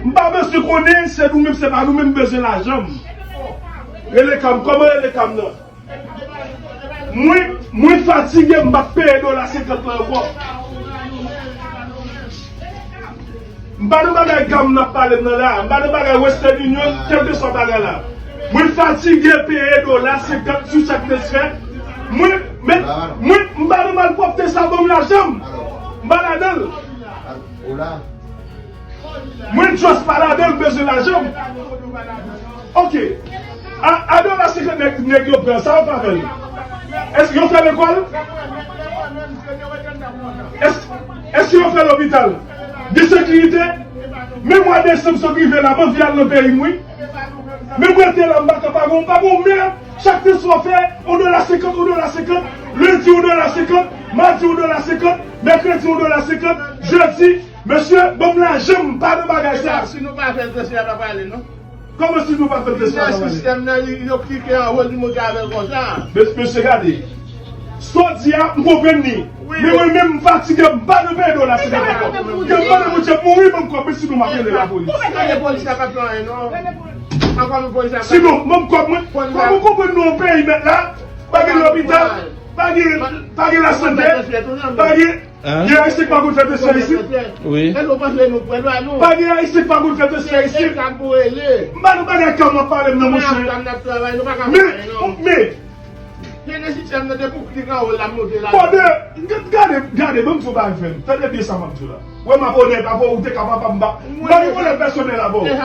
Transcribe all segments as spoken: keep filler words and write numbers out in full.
M pa bezwen konnen se nou menm, se pa nou menm, m bezwen lajan m. Rele ka m, kòman rele ka m nan? Mwen, mwen fatige, m pa peye dola senkant lan ankò. M pa nan bagay ka m n ap pale m nan la. M pa nan bagay Western Union, kèlkeswa bagay la. Mwen fatige peye dola senkant sou chak transfè. Mwen, men, mwen, m pa nan malpwòpte sa, ban m lajan m. M pa ladan l. Mwen just pa ladan l, m bezwen lajan m. Ok. A, a dola senkant nèg, nèg yo pran, sa yo fè avè l? Èske yo fè lekòl? Èske, èske yo fè lopital? Gen sekirite? Men mwa desanm sot rive la, m anvi al nan peyi m, wi. Men mwen te la, m pa ka pa gon, pa gon mè. Chak transfè w fè, yon dola senkant, yon dola senkant. Lendi, yon dola senkant. Madi, yon dola senkant. Mèkredi, yon dola senkant. Jedi, mesye, ban m lajan m, pa nan bagay sa. Si nou pa fè l, transfè a pa prale, non. Kòman si nou pa fè l, transfè a pa prale? Sistèm nan, li, yo klike anwo, li monte avè l konsa. Mes-, mesye, gade. Sa w di a, m konprann li. Men mwen menm, m fatige, m pa nan peye dola senkant ankò. Gen mande moun, se mouri, ban m kòb mwen, sinon m ap rele lapolis. Rele polis la, pa fè anyen, non. Ankò, men polis la pa. Sinon, ban m kòb mwen. Kòman w konprann nou yon peyi mèt la? Pa gen lopital, pa gen, pa gen lasante, pa gen, gen ayisyen ki pa konn fè transfè isit. Wi. Pa gen ayisyen ki pa konn fè transfè isit. M pa nan bagay ka m ap pale m nan, monchè. Men, men, Gen de sistèm nan depi w klik anwo l ap monte la. Bòdè, gade, gade, ban m di w bagay, frè m. Tande byen sa m ap di w la. Wè m ap onèt avè w, ou te ka papa m ba. M pa gen pwoblèm pèsonèl avè w. Men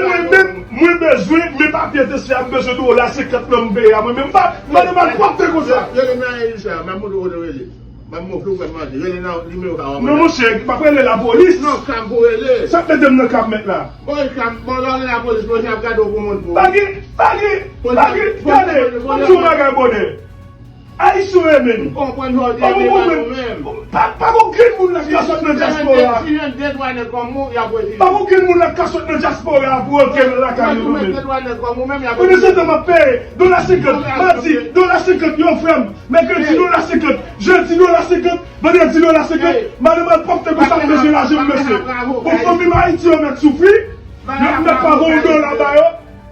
mwen menm, mwen bezwen, men papye transfè a, m bezwen dola senkant nan m peye a, mwen menm m pa, m pa nan malpwòpte konsa. Rele nan Aisyen, m ap montre w kote w rele. Ban m montre w frè m mande. Rele nan nimewo sa w ap rele. Non, monchè, m ap rele lapolis. Non, ka m pou rele. Sa k mete m nan ka m mèt la? Bon, ka m, bon, lè w rele lapolis, polis ap gade w pou moun pou. Pa gen, pa gen, pa gen, gade, m ap di w yon bagay, bòdè. Ayisyen yo renmen nou. M konprann sa w di, men pa nou menm. Pa, pa gen okenn moun la k ka sot nan dyaspora. Si jwenn de twa nèg kòm ou, y ap retire. Pa gen okenn moun la k ka sot nan dyaspora pou rantre nan lakay yo, nou menm. Pandan se tan m ap peye dola senkant, madi, dola senkant, yo frè m. Mèkredi, dola senkant. Jedi, dola senkant. Vandredi, dola senkant. Madanm al pòpte konsa, m bezwen lajan m, mesye. Bon, fanmi m Ayiti yo mèt soufri. Yo mèt pa voye yon dola ba yo.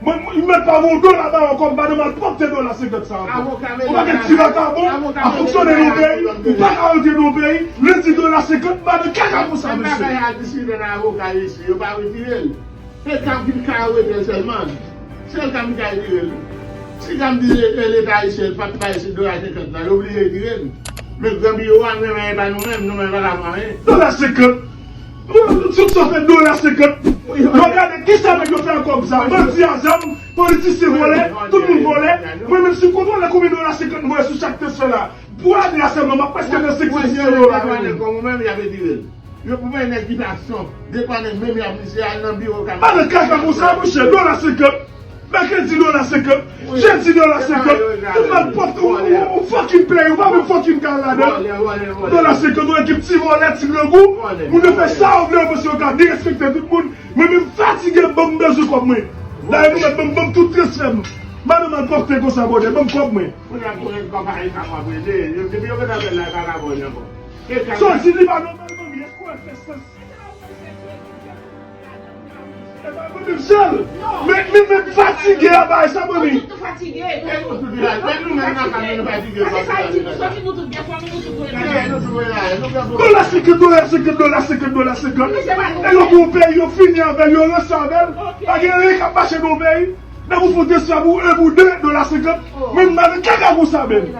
Mwen, m mèt pa voye yon dola ba yo kòm madanm al pòpte dola senkant sa ankò. Yon pakèt ti vakabon ap fonksyone nan yon peyi, ou pa ka rantre nan yon peyi, lendi dola senkant, madanm kaka konsa, mesye. Yo pa retire l. Se Trump ki ka wete l sèlman. Sèl Trump ki ka retire l. Si Trump di le-, le-, Leta ayisyen pa t bay se dola senkant la, yo oblije retire l. Men gran biwo a, nou menm, e pa nou menm, nou menm pa ka pran anyen. Dola senkant. Sou sa fè dola senkant. Yo gade, kisa nèg yo fè ak kòb sa? Bandi a zam, politisyen vòlè, tout moun vòlè. Mwen menm, si m kontwole konbyen dola senkant m voye sou chak transfè la, pou ane a sèlman, m ap prèske nan senk san dola. Mwen, si yo mete twa nèg kòm ou menm, y ap retire l. Yo pou bay nèg ki pa son. De twa nèg menm y ap misye al nan biwo ka. Pa nan kaka konsa, monchè, dola senkant. Mèkredi, dola senkant. Jedi, dola senkant. Tout malpwòpte, ou, ou, ou fucking play, ou pa menm fucking kal ladan. Dola senkant, yon ekip ti vòlè, ti grangou. Moun yo fè sa yo vle, yo panse yo ka derespekte tout moun. Mwen menm fatige, ban m bezwen kòb mwen. Dayè nou mèt ban m, ban m tout transfè m. Madanm malpwòpte konsa, bòdè, ban m kòb mwen. Kounye a pou rèd kòb a e ka m ap rele. Yo, depi yo gentan fè l la, e pa ka voye ankò. Sa w di li pa nòmal, manmi, èske w wè l fè sans? E pa mwen menm sèl. Men, men, men fatige a bay sa, manmi. Tout fatige. E nou tout la, men nou menm nan fanmi nou fatige. Dola senkant, dola senkant, dola senkant, dola senkant. E yo pou peyi, yo fini avè l, yo ranse avè l. Pa gen anyen k ap mache nan yon peyi. Nan pou fout esklav ou, e pou de dola senkant. Men m pa nan kaka konsa menm.